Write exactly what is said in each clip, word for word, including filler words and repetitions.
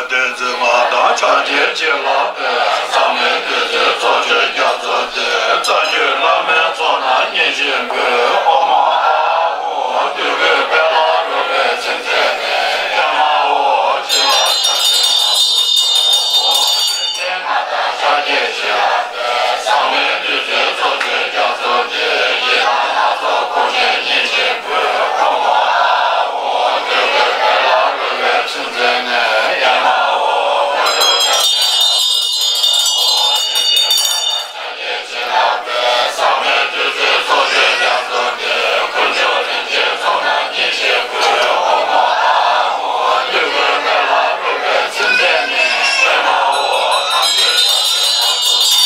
བདུད་རྩི་ལྔ་དང་ཕྱག་རྒྱའི་བྱིན་རླབས་པས། ཟག་མེད་བདུད་རྩིའི་ཚོགས་ཀྱི་རྒྱ་མཚོ་འདི། རྩ་བརྒྱུད་བླ་མའི་ཚོགས་རྣམས་བརྙེས་བཞིན་པོས། ཨོཾ་ཨཱཿཧཱུྃ། བདུད་ཀྱི་དཔལ་ལ་རོལ་པའི་ཚིག་མཛད་ནས། ཨེ་མ་ཧོ། བྱིན་རླབས་ཕྱག་རྒྱའི་ལྷ་ཚོགས་སུ། ཨོཾ་བདུད་རྩི་ལྔ་དང་ཕྱག་རྒྱའི་བྱིན་རླབས་པས། ཟག་མེད་བདུད་རྩིའི་ཚོགས་ཀྱི་རྒྱ་མཚོ་འདི། ཡི་དམ་ལྷ་ཚོགས་འཁོར་བཅས་བརྙེས་བཞིན་པོས། ཨོཾ་ཨཱཿཧཱུྃ། བདུད་ཀྱི་དཔལ་ལ་རོལ་པའི་ཚིག་མཛད་ནས། ཨེ་མ་ཧོ། དཀོན་མཆོག་ཕྱག་ཆེན་ལྷ་ཚོགས་སུ།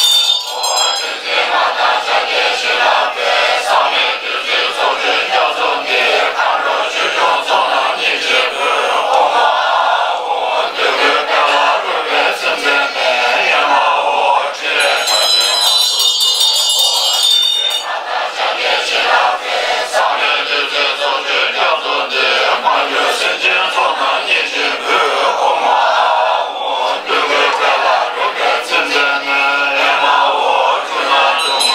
ཨོཾ་བདུད་རྩི་ལྔ་དང་ཕྱག་རྒྱའི་བྱིན་རླབས་པས། ཟག་མེད་བདུད་རྩིའི་ཚོགས་ཀྱི་རྒྱ་མཚོ་འདི། དཀོན་མཆོག་རིན་ཆེན་ཚོགས་རྣམས་བརྙེས་བཞིན་པོས། ཨོཾ་ཨཱཿཧཱུྃ། བདུད་ཀྱི་དཔལ་ལ་རོལ་པའི་ཚིག་མཛད་ནས། ཨེ་མ་ཧོ། དམ་ཆོས་ཕྱག་ཆེན་ལྷ་ཚོགས་སུ། ཨོཾ་བདུད་རྩི་ལྔ་དང་ཕྱག་རྒྱའི་བྱིན་རླབས་པས། ཟག་མེད་བདུད་རྩིའི་ཚོགས་ཀྱི་རྒྱ་མཚོ་འདི། མཁའ་འགྲོ་ཆོས་སྐྱོང་ཚོགས་རྣམས་བརྙེས་བཞིན་པོས། ཨོཾ་ཨཱཿཧཱུྃ། བདུད་ཀྱི་དཔལ་ལ་རོལ་པའི་ཚིག་མཛད་ནས། ཨེ་མ་ཧོ། ཕྲིན་ལས་ཕྱག་ཆེན་ལྷ་ཚོགས་སུ། ཨོཾ་བདུད་རྩི་ལྔ་དང་ཕྱག་རྒྱའི་བྱིན་རླབས་པས། ཟག་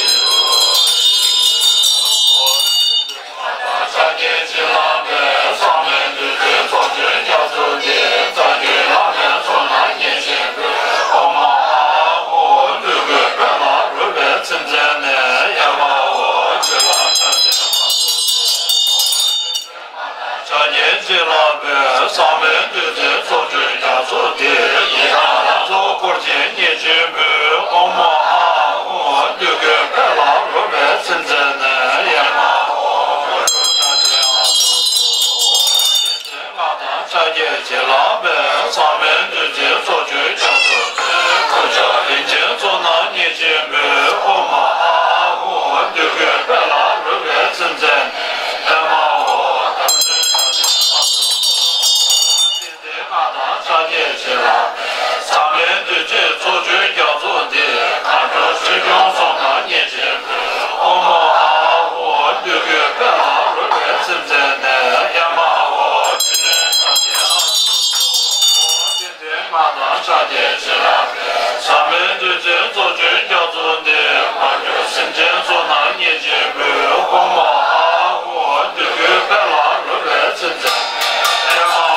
མེད་བདུད་རྩིའི་ཚོགས་ཀྱི་རྒྱ་མཚོ་འདི། མ་གྱུར་སེམས་ཅན་ཚོགས་རྣམས་བརྙེས་བཞིན་པོས། ཨོཾ་ཨཱཿཧཱུྃ། བདུད་ཀྱི་དཔལ་ལ་རོལ་པའི་ཚིག་མཛད་ནས། ཨེ་མ་ཧོ། འཁྲུལ་སྣང་སྒྱུ་མ་ཞིག་ལུས། ཨོཾ་བདུད་རྩི་ལྔ་དང་ཕྱག་རྒྱའི་བྱིན་རླབས་པས། ཟག་མེད་བདུད་རྩིའི་ཚོགས་ཀྱི་རྒྱ་མཚོ་འདི། རྩ་བརྒྱུད་བླ་མའི་ཚོགས་རྣམས་བརྙེས་བཞིན་པོས། ཨོཾ་ཨཱཿཧཱུྃ། བདུད་ཀྱི་དཔལ་ལ་རོལ་པའི་ཚིག་མཛད་ནས། ཨེ་མ་ཧོ། ཕྲིན་ལས་ཕྱག་ཆེན་ལྷ་ཚོགས་སུ། ཨོཾ་བདུད་རྩི་ལྔ་དང་ཕྱག་རྒྱའི་བྱིན་རླབས་པས། ཟག་མེད་བདུད་རྩིའི་ཚོགས་ཀྱི་རྒྱ་མཚོ་འདི། ཡི་དམ་ལྷ་ཚོགས་འཁོར་བཅས་བརྙེས་བཞིན་པོས། ཨོཾ་ཨཱཿཧཱུྃ། བདུད་ཀྱི་དཔལ་ལ་རོལ་པའི་ཚིག་མཛད་ནས། ཨེ་མ་ཧོ། དཀོན་མཆོག་ཕྱག་ཆེན་ལྷ་ཚོགས་སུ། ཨོཾ་བདུད་རྩི་ལྔ་དང་ཕྱག་རྒྱའི་བྱིན་རླབས་པས། ཟག་མེད་བདུད་རྩིའི་ཚོགས་ཀྱི་རྒྱ་མཚོ་འདི། དཀོན་མཆོག་རིན་ཆེན་ཚོགས་རྣམས་བརྙེས་བཞིན་པོས། ཨོཾ་ཨཱཿཧཱུྃ། བདུད་ཀྱི་དཔལ་ལ་རོལ་པའི་ཚིག་མཛད་ནས། ཨེ་མ་ཧོ། དམ་ཆོས་ཕྱག་ཆེན་ལྷ་ཚོགས་སུ། ཨོཾ་བདུད་རྩི་ལྔ་དང་ཕྱག་རྒྱའི་བྱིན་རླབས་པས། ཟག་མེད་བདུད་རྩིའི་ཚོགས་ཀྱི་རྒྱ་མཚོ་འདི། མཁའ་འགྲོ་ཆོས་སྐྱོང་ཚོགས་རྣམས་བརྙེས་བཞིན་པོས། ཨོཾ་ཨཱཿཧཱུྃ། བདུད་ཀྱི་དཔལ་ལ་རོལ་པའི་ཚིག་མཛད་ནས། ཨེ་མ་ཧོ། ཕྲིན་ལས་ཕྱག་ཆེན་ལྷ་ཚོགས་སུ། ཨོཾ་བདུད་རྩི་ལྔ་དང་ཕྱག་རྒྱའི་བྱིན་རླབས་པས། ཟག་མེད་བདུད་རྩིའི་ཚོགས་ཀྱི་རྒྱ་མཚོ་འདི། མ་གྱུར་སེམས་ཅན་ཚོགས་རྣམས་བརྙེས་བཞིན་པོས། ཨོཾ་ཨཱཿཧཱུྃ། བདུད་ཀྱི་དཔལ་ལ་རོལ་པའི་ཚིག་མཛད་ནས། ཨེ་མ་ཧོ།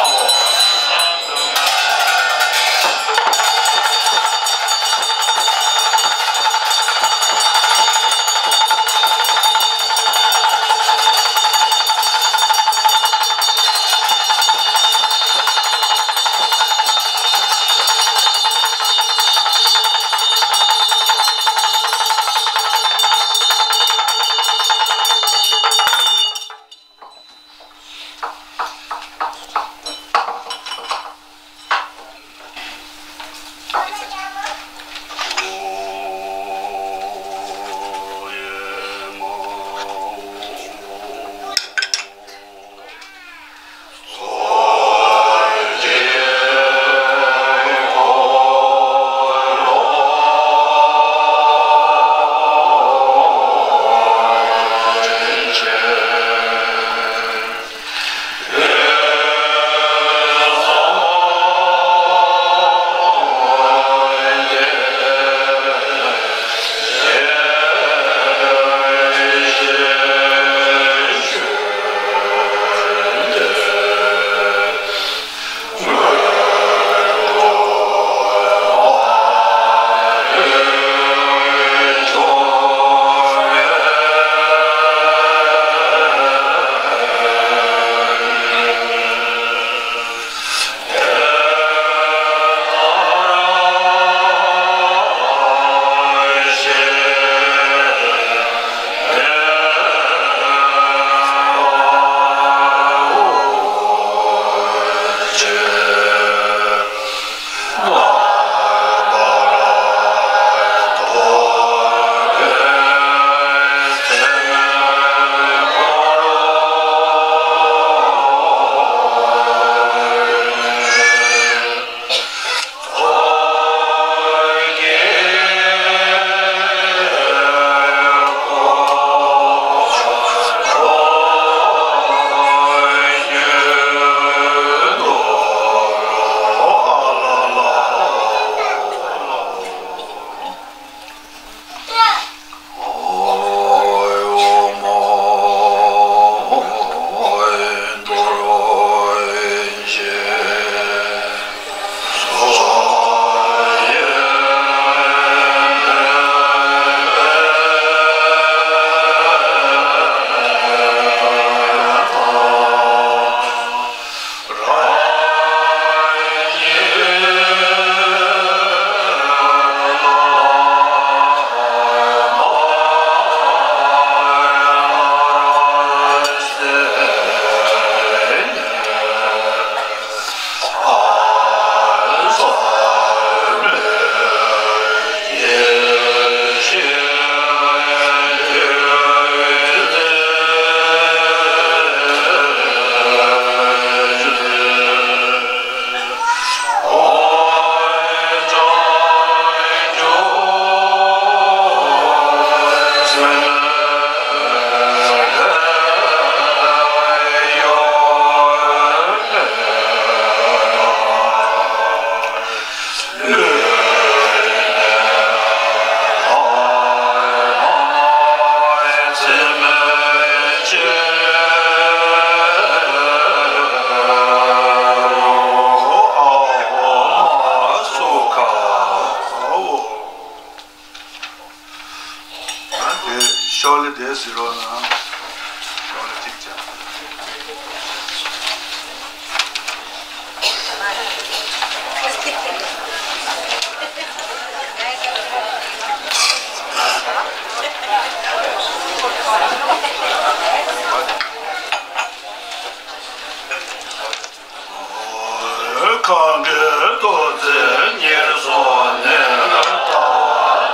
ཐུགས་བརྩེ་ཉེར་བཟུང་ནས། ལྟ་བ་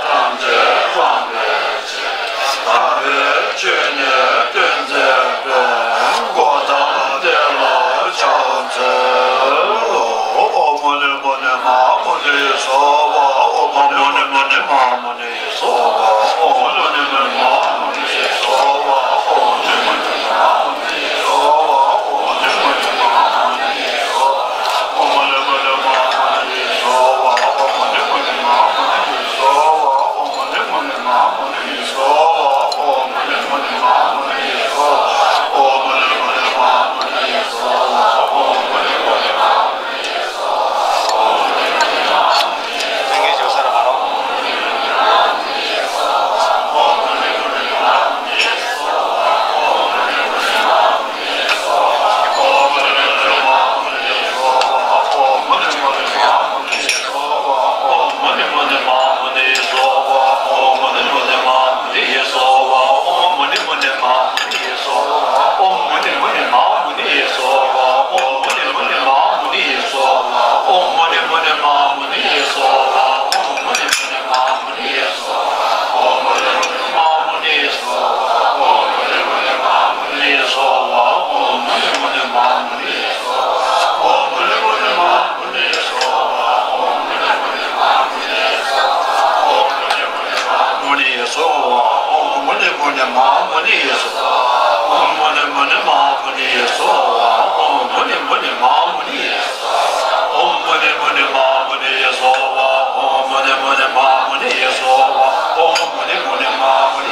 ཐམས་ཅད་སྤང་བའི་ཕྱིར། དམ་པའི་ཆོས་ནི་སྟོན་མཛད་པའི། གཽ་ཏམ་དེ་ལ་ཕྱག་འཚལ་ལོ། ཨོཾ་མུ་ནི་མུ་ནི་མ་མུ་ནེ་སྭཱ་ཧཱ། ཨོཾ་མུ་ནི་མུ་ནི་མ་མུ་ནེ་སྭཱ་ཧཱ། ཨོཾ་མུ་ནི་མུ་ནི་མ་མུ་ནེ་སྭཱ་ཧཱ། ཨོཾ་མུ་ནི་མུ་ནི་མ་མུ་ནེ་སྭཱ་ཧཱ། ཨོཾ་མུ་ནི་མུ་ནི་མ་མུ་ནེ་སྭཱ་ཧཱ། ཨོཾ་མུ་ནི་མུ་ནི་མ་མུ་ནེ་སྭཱ་ཧཱ། ཨོཾ་མུ་ནི་མུ་ནི་མ་མུ་ནེ་སྭཱ་ཧཱ། ཨོཾ་མུ་ནི་མུ་ནི་མ་མུ་ནེ་སྭཱ་ཧཱ། ཨོཾ་མུ་ནི་མུ་ནི་མ་མུ་ནེ་སྭཱ་ཧཱ། ཨོཾ་མུ་ནི་མུ་ནི་མ་མུ་ནེ་སྭཱ་ཧཱ། ཨོཾ་མུ་ནི་མུ་ནི་མ་མུ་ནེ་སྭཱ་ཧཱ། ལྷན་རྒྱས་བཞུགས་ས་ལ་མ་རོ། མུ་ནེ་སྭཱ་ཧཱ། ཨོཾ་མུ་ནེ་མུ་ནེ་མ་མུ་ནེ་སྭཱ་ཧཱ། ཨོཾ་མུ་ནེ་མུ་ནེ་མ་མུ་ནེ་སྭཱ་ཧཱ། ཨོཾ་མུ་ནེ་མུ་ནེ་མ་མུ་ནེ་སྭཱ་ཧཱ། ཨོཾ་མུ་ནེ་མུ་ནེ་མ་མུ་ནེ་སྭཱ་ཧཱ། ཨོཾ་མུ་ནེ་མུ་ནེ་མ་མུ་ནེ་སྭཱ་ཧཱ། ཨོཾ་མུ་ནེ་མུ་ནེ་མ་མུ་ནེ་སྭཱ་ཧཱ། ཨོཾ་མུ་ནེ་མུ་ནེ་མ་མུ་ནེ་སྭཱ་ཧཱ། ཨོཾ་མུ་ནེ་མུ་ནེ་མ་མུ་ནེ་སྭཱ་ཧཱ། ཨོཾ་མུ་ནེ་མུ་ནེ་མ་མུ་ནེ་སྭཱ་ཧཱ། ཨོཾ་མུ་ནེ་མུ་ནེ་མ་མུ་ནེ།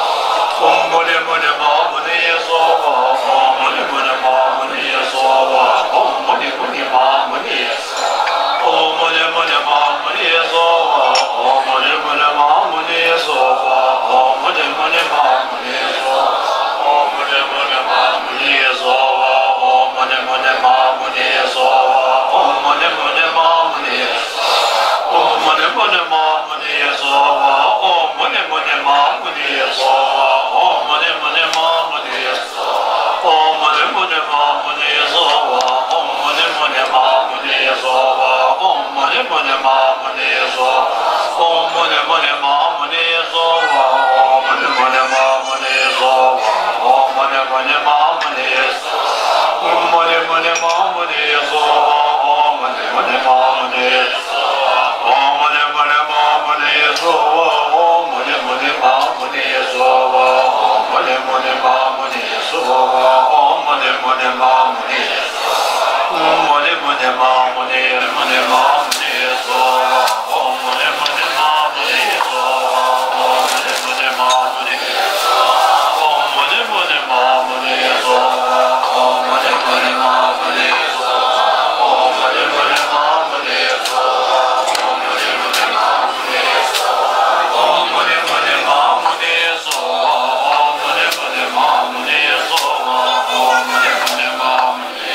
ཨོཾ་མུ་ནེ་མུ་ནེ་མ་མུ་ནེ་སྭཱ་ཧཱ། ཨོཾ་མུ་ནེ་མུ་ནེ་མ་མུ་ནེ་སྭཱ་ཧཱ། ཨོཾ་མུ་ནེ་མུ་ནེ་མ་མུ་ནེ་སྭཱ་ཧཱ། ཨོཾ་མུ་ནེ་མུ་ནེ་མ་མུ་ནེ་སྭཱ་ཧཱ། ཨོཾ་མུ་ནེ་མུ་ནེ་མ་མུ་ནེ་སྭཱ་ཧཱ། ཨོཾ་མུ་ནེ་མུ་ནེ་མ་མུ་ནེ། ཨོཾ་མུ་ནེ་མུ་ནེ་མ་མུ་ནེ་སྭཱ་ཧཱ། ཨོཾ་མུ་ནེ་མུ་ནེ་མ་མུ་ནེ་སྭཱ་ཧཱ། ཨོཾ་མུ་ནེ་མུ་ནེ་མ་མུ་ནེ། ཨོཾ་མུ་ནེ་མུ་ནེ་མ་མུ་ནེ་སྭཱ་ཧཱ། ཨོཾ་མུ་ནེ་མུ་ནེ་མ་མུ་ནེ་སྭཱ་ཧཱ། ཨོཾ་མུ་ནེ་མུ་ནེ་མ་མུ་ནེ་སྭཱ་ཧཱ། ཨོཾ་མུ་ནེ་མུ་ནེ་མ་མུ་ནེ་སྭཱ་ཧཱ། ཨོཾ་མུ་ནེ་མུ་ནེ་མ་མུ་ནེ་སྭཱ་ཧཱ། ཨོཾ་མུ་ནེ་མུ་ནེ་མ་མུ་ནེ། ཨོཾ་མུ་ནེ་མུ་ནེ་མ་མུ་ནེ་སྭཱ་ཧཱ། ཨོཾ་མུ་ནེ་མུ་ནེ་མ་མུ་ནེ། ཨོཾ་མུ་ནེ་མུ་ནེ་མ་མུ་ནེ་སྭཱ་ཧཱ། ཨོཾ་མུ་ནེ་མུ་ནེ་མ་མུ་ནེ་སྭཱ་ཧཱ། ཨོཾ་མུ་ནེ་མུ་ནེ་མ་མུ་ནེ་སྭཱ་ཧཱ། ཨོཾ་མུ་ནེ་མུ་ནེ་མ་མུ་ནེ། ཨོཾ་མུ་ནེ་མུ་ནེ་མ་མུ་ནེ། མུ་ནེ་མ་མུ་ནེ་སྭཱ་ཧཱ། ཨོཾ་མུ་ནེ་མུ་ནེ་མ་མུ་ནེ་སྭཱ་ཧཱ། ཨོཾ་མུ་ནེ་མུ་ནེ་མ་མུ་ནེ། ཨོཾ་མུ་ནེ་མུ་ནེ་མ་མུ་ནེ་སྭཱ་ཧཱ། ཨོཾ་མུ་ནེ་མུ་ནེ་མ་མུ་ནེ་སྭཱ་ཧཱ། ཨོཾ་མུ་ནེ་མུ་ནེ་མ་མུ་ནེ་སྭཱ་ཧཱ། ཨོཾ་མུ་ནེ་མུ་ནེ་མ་མུ་ནེ་སྭཱ་ཧཱ། ཨོཾ་མུ་ནེ་མུ་ནེ་མ་མུ་ནེ་སྭཱ་ཧཱ། ཨོཾ་མུ་ནེ་མུ་ནེ་མ་མུ་ནེ་སྭཱ་ཧཱ། ཨོཾ་མུ་ནེ་མུ་ནེ་མ་མུ་ནེ།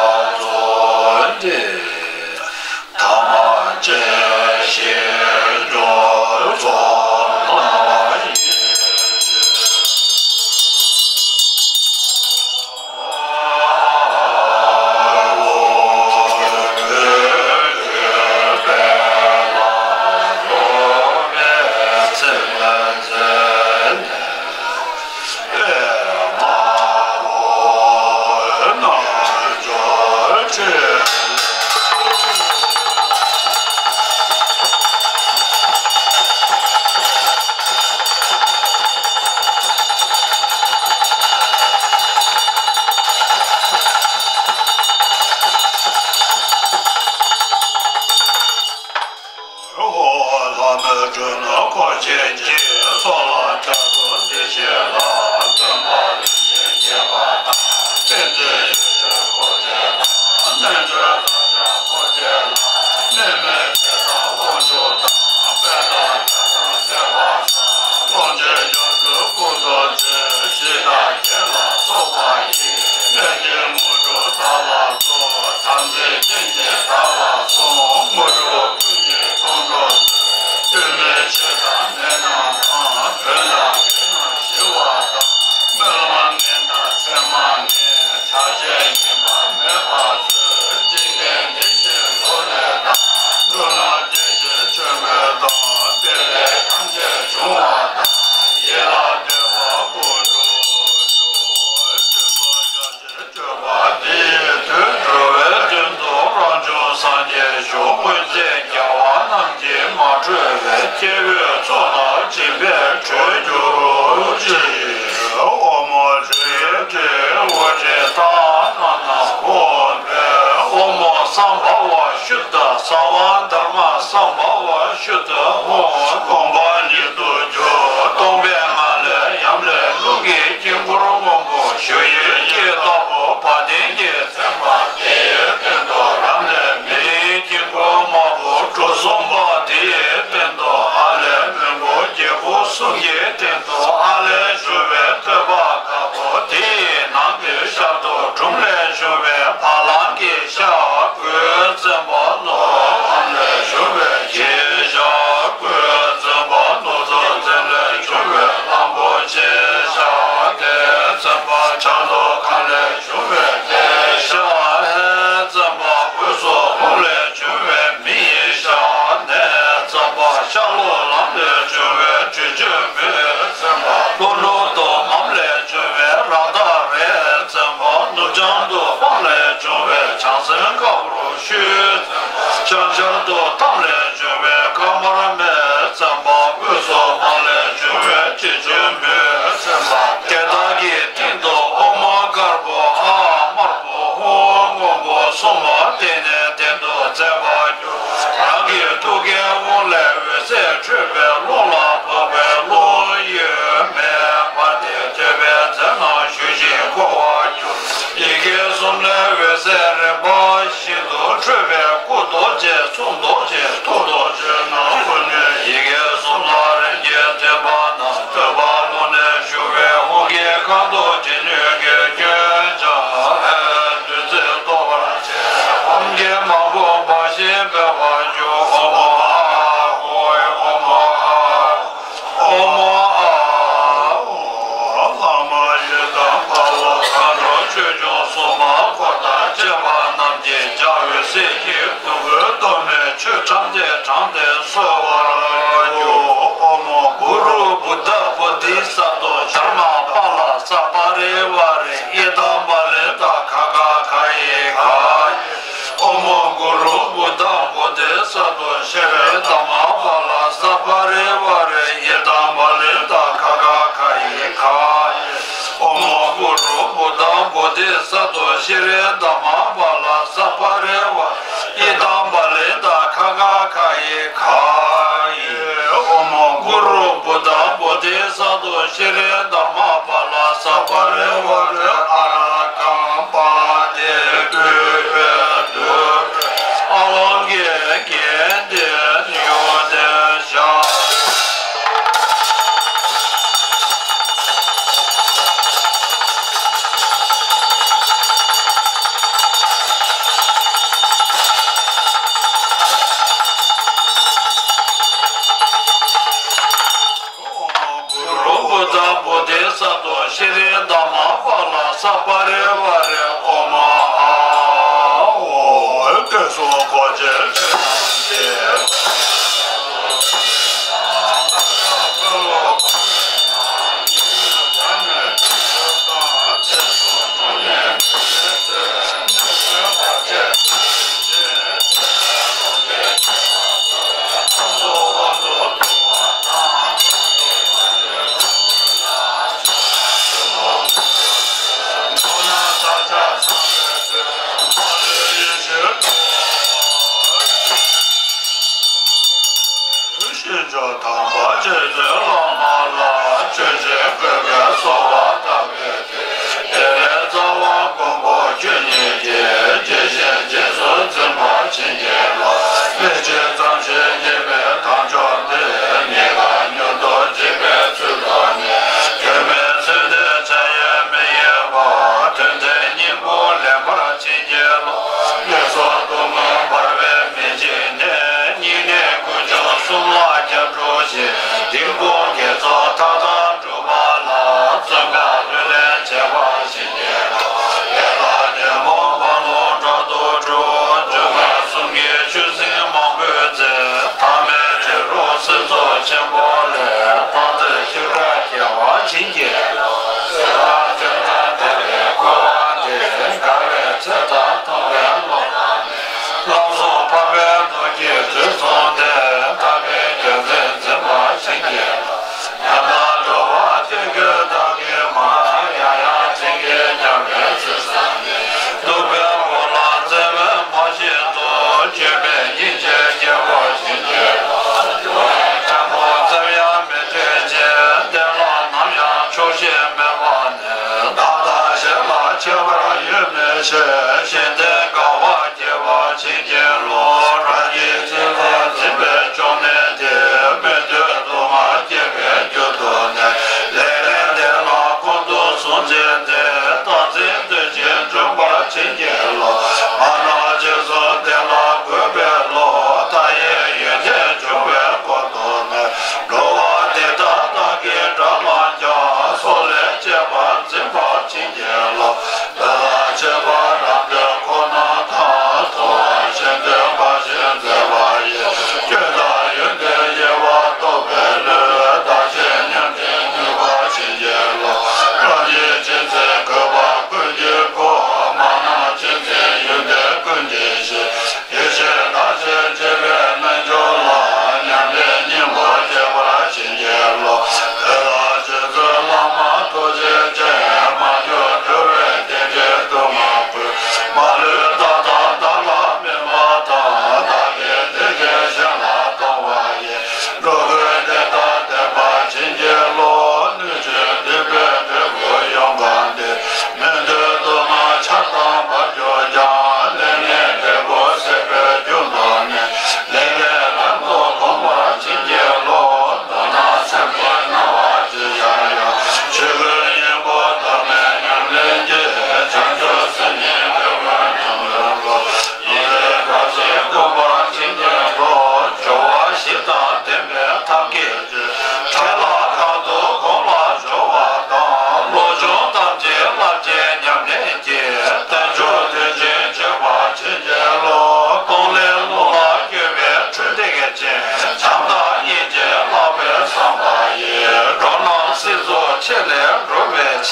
སྒྲོལ་མ་འཁོར་བཅས་ཀྱི་ཚོགས་ལ་སྐྱབས་སུ་འདི་ཕྱིར་ལ། སྟོན་པ་ལྷན་ཅིག་སྐྱེས་པ་དང་། བསྟན་འཛིན་ཡུལ་གྱི་འཁོར་བཅས་དང་། རྣལ་འབྱོར་བདག་ཅག་འཁོར་བཅས་ལ། གནོད་མེད་ཚེ་དང་དབང་ཕྱུག་དང་། དཔལ་དང་མཐའ་དང་བཅས་པ་དང་། དབང་ཆེན་སྐྱབས་སུ་སྐུ་གདུང་མཛད། ཞི་དང་རྒྱས་ལ་སོགས་པ་ཡི། ལས་ཀྱི་དངོས་གྲུབ་བདག་ལ་སྩོལ། དམ་ཚིག་ཅན་གྱིས་བདག་ལ་སྲུང་། དངོས་གྲུབ་ཀུན་གྱི་མཐོང་གྲོལ་མཛོད། ལྟོས་མེད་མཆེད་དང་ནད་རྣམས་དང་། གདོན་དང་བགེགས་རྣམས་ཞི་བ་དང་། སྨོན་ལམ་ངན་དང་མཚན་མ་ངན། ཆགས་ཞེན་ངན་པ་མེད་པར་མཛོད། འཇིག་རྟེན་བདེ་ཞིང་འགྲོ་ལས་དང་། འགྲོ་རྣམས་བདེ་ཞིང་ཆོས་འཕེལ་དང་། བདེ་ལེགས་ཐམས་ཅད་འབྱུང་བ་དང་། ཡིད་ལ་འདོད་པ་ཀུན་འགྲུབ་ཤོག་སྤྱོད་པ་འདི་ཡིས་དུས་འགྲོ་བའི་དོན་དུ་རང་བྱུང་སངས་རྒྱས་ཤོག་སྔོན་ཚེ་རྒྱལ་བ་རྣམས་ཀྱིས་མ་གྲོལ་བའི་སྐྱེ་བོའི་ཚོགས་རྣམས་སྦྱིན་པས་གྲོལ་གྱུར་ཅིག་འོག་མིན་འདྲེ་ཡི་དྲེལ་དབུ་སྐྲའི་རྟགས་རྣམས་ནམ་མཁོ་བའི། འོག་མིན་སམྦྷ་ཝ་ཤུདྡྷ་སརྦ་དྷརྨ་སམྦྷ་ཝ་ཤུདྡྷ་ཧཱུྃ། དགོངས་པ་ཉིད་དུ་གྱུར། སྟོང་པའི་ངང་ལས་ཡམ་ལས་རླུང་གི་དཀྱིལ་འཁོར་སྔོན་པོ་ཞུ་ཡི་སྐད་ལྟ་བུ་བ་དན་གྱི་མཚན་མ་དེའི་སྟེང་དུ་རབ་གནས་མེ་ཡི་དཀྱིལ་འཁོར་དམར་པོ་གྲུ་གསུམ་པ་དེའི་སྟེང་དུ་ཨ་ལས་མོན་གྷོ་རྒྱལ་པོ་གསུམ་གྱི་སྟེང་དུ་ཨ་ལས་བཞུགས་པའི་ཐོད་པ་དཀར་པོ་དེའི་ནང་དུ་ཤར་དུ་ཀྲུམ་ལས་བྱུང་བའི་བ་ལང་གི་ཤ་བཀོད། བཙན་པོ་ནོར་བུ་ཁམས་ལས་བྱུང་བའི་གྱི་ཤ་བཀོད། བཙན་པོ་ནོར་བུ་བཙན་ལས་བྱུང་བའི་གླང་པོ་ཆེའི་ཤ་དེ། བཙན་པོ་ཆབ་མདོ་ཁམས་ལས་བྱུང་བའི་གི་ཤ་ཧེ། བཙན་པོ་དབུས་སུ་ཧཱུྃ་ལས་བྱུང་བའི་མི་ཡི་ཤ་ནས། བཙན་པོ་ཤར་ལྷོ་ལམ་ལས་བྱུང་བའི་དྲི་ཆབ་མོ། བཙན་པོ་ལྷོ་ནུབ་ཏུ་འམ་ལས་བྱུང་བའི་རཀྟ་རས། བཙན་པོ་ནུབ་བྱང་དུ་པང་ལས་བྱུང་བའི་བྱང་སེམས་དཀར་པོ་ཤུ། བཙན་པོ་བྱང་ཤར་དུ་ཏམ་ལས་བྱུང་བའི་ཀ་མར་མེ། བཙན་པོ་དབུས་སུ་འམ་ལས་བྱུང་བའི་དྲི་ཆབ་མོ། བཙན་པོ་རྒྱལ་དར་གྱི་སྟེང་དུ་ཨོཾ་དཀར་པོ་ཨཱཿདམར་པོ་ཧཱུྃ་སྔོན་པོ་གསུམ་པ་སྟེང་ནས་སྟེང་དུ་མཛད་པར་གྱུར། རང་གི་ཐུགས་ཀའི་དབུ་ལས་འོད་ཟེར་འཕྲོས་པའི་རླུང་ལ་ཕོག་པའི་རླུང་གཡོན་མས་བར་དེ་ཐོད་པའི་རྩེ་ན་ཞུ་ཞིང་འཁོར་བར་གྱུར། ཡི་གེ་གསུམ་ལས་འོད་ཟེར་རིམ་པ་བཞིན་དུ་འཕྲོས་པས་སྐུ་རྡོ་རྗེ་གསུང་རྡོ་རྗེ་ཐུགས་རྡོ་རྗེ་ནང་ཁུ་ནུས་ཡི་གེ་གསུམ་ལ་རིམ་གྱིས་ཐིམ་པ་ན། ཐོད་པ་ཀློང་ནས་ཞུ་བའི་ཧཱུྃ་གི་ཁ་དོག་དྲི་ནུས་ཀྱི་སྐྱོན་སྦྱངས་ཨེ། བདུད་རྩི་གཏོར་བར་བྱེད། ཨོཾ་གྱི་མང་པོ་འབར་ཞིང་འབེབས་པར་འགྱུར། ཨོཾ་ཨཱཿཧཱུྃ་ཨོཾ་ཨཱཿཧཱུྃ་ཨོཾ་ཨཱཿཧཱུྃ། བླ་མ་ཡི་དམ་དཔའ་བོ་མཁའ་འགྲོ་ཆོས་སྐྱོང་སྲུང་མ་འཁོར་དང་བཅས་པ་རྣམས་ཀྱིས་འཇའ་འོད་ཟེར་གྱི་སྟོབས་ཀྱིས་གཏོར་མའི་ཆུ་ཕྲམ་ཟེ་དྲངས་ཏེ་གསོལ་བར་འགྱུར། ཨོཾ་གུ་རུ་བུདྡྷ་བོ་དྷི་ས་ཏྭ་དྷརྨ་པཱ་ལ་ས་པ་རི་ཝཱ་རེ་ཨི་དམ་བ་ལི་ཏ་ཁ་ག་ག་ཡི་ག། ཨོཾ་གུ་རུ་བུདྡྷ་བོ་དྷི་ས་ཏྭ་ཤྲཱི་དྷརྨ་པཱ་ལ་ས་པ་རི་ཝཱ་རེ་ཨི་དམ་བ་ལི་ཏ་ཁ་ག་ག་ཡི་ག། ཨོཾ་གུ་རུ་བུདྡྷ་བོ་དྷི་ས་ཏྭ་ཤྲཱི་དྷརྨ་པཱ་ལ་ས་པ་རི་ཝཱ་རེ་ཨི་དམ་བ་ལི་ཏ་ཁ་ག་ག་ཡི་ག། ཨོཾ་གུ་རུ་བུདྡྷ་བོ་དྷི་ས་ཏྭ་ཤྲཱི་དྷརྨ་པཱ་ལ་ས་པ་རི་ཝཱ་རེ་ཨ་ར་ཀཾ་པ་ཏི་ཨུཏྤལ་ཏུ་རེ་ཨ་ལོ་ཀེ་གན་དྷེ་ཡོ་དེ་ཤ། གུ་རུ་བུདྡྷ་བོ་དྷི་ས་ཏྭ་ཤྲཱི་དྷརྨ་པཱ་ལ་ས་པ་རི་ཝཱ་རེ་ཨོཾ་ཨཱཿཧཱུྃ།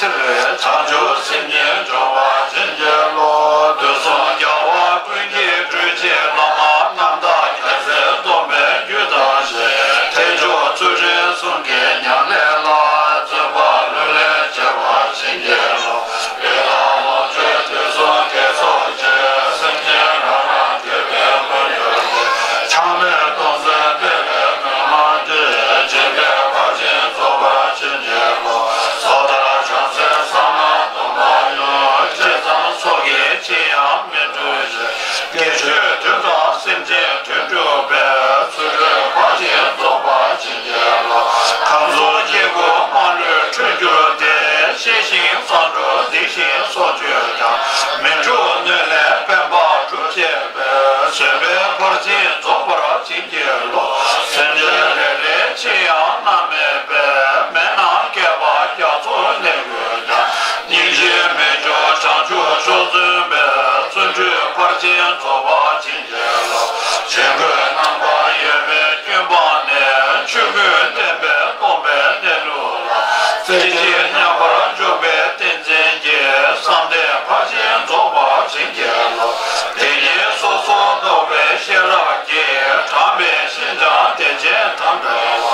ཚེ་བའི་བྱང་ཆུབ་སེམས་ཉིད་འབྱོངས་པར་བྱིན་གྱིས་རློབས། དུས་གསུམ་རྒྱལ་བ་ཀུན་གྱི་སྤྲུལ་གཅིག་བླ་མ་རྣམ་དག་རྒྱལ་སྲས་སྟོན་པའི་རྒྱུད་དང་ཞལ། ཐེག་མཆོག་ཚུལ་ཁྲིམས་གསུམ་གྱི་ཉམས་ལེན་ལ། བརྩོན་པ་ལྷུར་ལེན་བྱེད་པར་བྱིན་གྱིས་རློབས། ཡི་དམ་ལོངས་སྤྱོད་དུས་གསུམ་དགེ་ཚོགས་ཀྱི། སེམས་ཅན་རང་རང་འདོད་པའི་མངོན་གྱུར་ཏེ། ཆགས་མེད་སྟོང་གསལ་སྤེལ་བའི་མེ་ལོང་གིས། སྦྱིན་པའི་བར་ཆད་རྫོགས་པར་བྱིན་གྱིས་རློབས། སོ་ཐར་བྱང་སེམས་གསང་སྔགས་སྡོམ་པ་ཡང་། ཅི་བསམ་ཚོགས་ཀྱིས་ཅི་ཡང་མི་འགྲུབ་ཞིང་། དགེ་ཆོས་དོན་དམ་སེམས་ཅན་དོན་གྲུབ་པའི། ཚུལ་ཁྲིམས་བར་ཆད་རྫོགས་པར་བྱིན་གྱིས་རློབས། ཁམས་གསུམ་སྐྱེ་དགུའི་དམངས་བློའི་འཕྲོད་གྱུར་ཏེ། གཤེ་ཞིང་གསང་སྒྲུབ་སྡིག་ཅན་སྲོག་གཅོད་ཀྱང་། མི་འཁྲུགས་གནོད་ལན་དཔེ་འབར་སྒྲུབ་བྱེད་པའི། བཟོད་པའི་ཕར་ཕྱིན་རྫོགས་པར་བྱིན་གྱིས་རློབས། སེམས་ཅན་རེ་རེ་ཅི་ཡང་མནར་མེད་པའི། མི་སྣང་བསྐལ་པ་རྒྱ་མཚོར་གནས་དགོས་ཀྱང་། སྙིང་རྗེ་མི་སྐྱོ་བྱང་ཆུབ་མཆོག་བརྩོན་པའི། བརྩོན་འགྲུས་ཕར་ཕྱིན་རྫོགས་པར་བྱིན་གྱིས་རློབས། བྱིང་རྒོད་རྣམ་པར་གཡོ་བའི་སྐྱོན་སྤངས་ནས། ཆོས་ཀུན་བརྟན་པའི་སྟོང་པའི་གནས་ལུགས་ལ། རྩེ་གཅིག་མཉམ་པར་འཇོག་པའི་ཏིང་འཛིན་གྱིས། བསམ་གཏན་ཕར་ཕྱིན་རྫོགས་པར་བྱིན་གྱིས་རློབས། དེ་ཉིད་སོ་སོར་རྟོག་པའི་ཤེས་རབ་ཀྱིས། དྲངས་པའི་ཤིན་སྦྱངས་བདེ་ཆེན་དང་འདྲ་བ།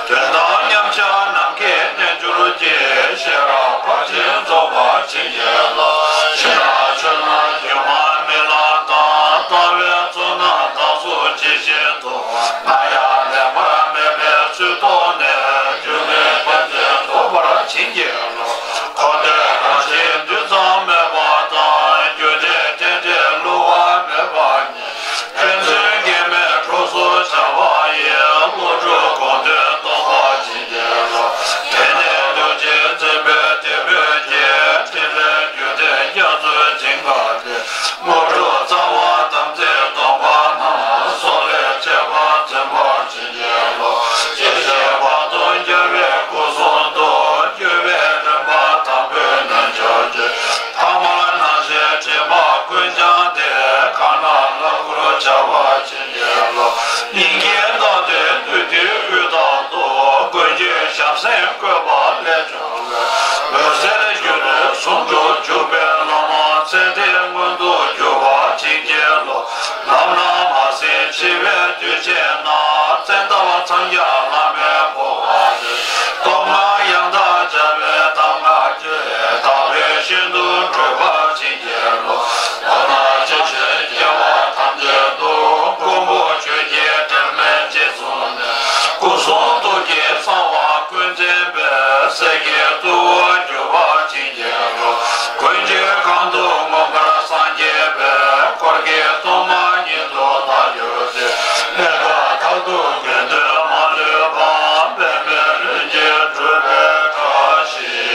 དོན་དམ་མཉམ་གཞག་ནམ་མཁའི་རྣལ་འབྱོར་གྱི། ཤེས་རབ་ཕར་ཕྱིན་རྫོགས་པར་བྱིན་གྱིས་རློབས། ཕྱི་ནང་ཆོས་རྣམས་སྒྱུ་མ་རྨི་ལམ་དང་། ལྟ་བའི་ཚོགས་རྣམས་བདག་སོགས་ཇི་བཞིན་དུ། སྣང་ཡང་ལེགས་པར་མེད་པའི་ཚུལ་རྟོགས་ནས། སྒྱུ་མའི་ཕན་བདེ་ཐོབ་པར་བྱིན་གྱིས་རློབས། འཁོར་འདས་རང་བཞིན་རྡུལ་ཙམ་མེད་པ་དང་། རྒྱུ་འབྲས་རྟེན་འབྲེལ་བསླུ་བ་མེད་པ་ཉིད། ཕན་ཚུན་སྐྱེ་མེད་གྲོགས་སུ་བྱ་བ་ཡི། བློ་གྲོས་དགོངས་དོན་རྟོགས་པར་བྱིན་གྱིས་རློབས། དེ་ནས་ཐུགས་རྗེས་མཛད་པའི་དེད་དཔོན་གྱིས། ཕྲིན་ལས་རྒྱུད་སྡེ་རྒྱ་མཚོའི་ཞིང་ཁམས་ཏེ། དངོས་གྲུབ་རྩ་བ་དམ་ཚིག་སྡོམ་པ་རྣམས། སྲོག་ལས་གཅེས་པར་འཛིན་པར་བྱིན་གྱིས་རློབས། ཡེ་ཤེས་བར་དོ་རྒྱལ་བའི་སྐུ་གསུང་ཐུགས། བསྒྱུར་བའི་རིམ་པ་དང་པོའི་རྣལ་འབྱོར་གྱིས། ཐ་མལ་སྣང་ཞེན་དྲི་མ་ཀུན་སྦྱངས་ཏེ། གང་ན་ལྷ་སྐུར་འཆར་བར་བྱིན་གྱིས་རློབས། སྙིང་གའི་རྣམ་ལྡན་བདུད་འདུལ་དབུས་དང་ཐོག་ཀུན་གྱི་ཞབས་སེན་བཀོད་པ་ལས་བྱུང་བའི། འོད་ཟེར་སྒྱུ་འཕྲུལ་ཟུང་འཇུག་འཇུག་པའི་བླ་མ། ཚེ་འདིའི་མངོན་དུ་གྱུར་པར་བྱིན་གྱིས་རློབས། ལམ་སྣ་མ་ཟིན་འཆི་བའི་དུས་ཆེན་ན། བཙན་ཐབས་འཚང་རྒྱ་བླ་མའི་འཕོ་བ་སྟེ། སྟོབས་མངའ་ཡང་དག་སྦྱར་བའི་གདམས་ངག་གིས། བདག་པོའི་ཞིང་དུ་བགྲོད་པར་བྱིན་གྱིས་རློབས། མདོར་ན་ཇི་བཞིན་སྐྱེ་བ་ཐམས་ཅད་དུ། མགོན་པོ་ཆོས་ཀྱི་སྒྲོན་མེ་འཆིང་གསུམ་ནས། སྐུ་གསུང་ཐུགས་ཀྱི་གསང་བ་ཀུན་འཛིན་པའི། སྲས་ཀྱི་གཙོ་བོར་གྱུར་པར་བྱིན་གྱིས་རློབས། ཀུན་གྱི་གང་དུ་མངོན་པར་སངས་རྒྱས་པའི། འཁོར་གྱི་སྟོང་པ་ཉིད་དུ་བདག་གྱུར་ཏེ། གནས་སྐབས་མཐར་ཐུག་དགེ་འདུན་མ་ལུས་པ། འབད་མེད་ལྷུན་གྱིས་གྲུབ་པའི་བཀྲ་ཤིས་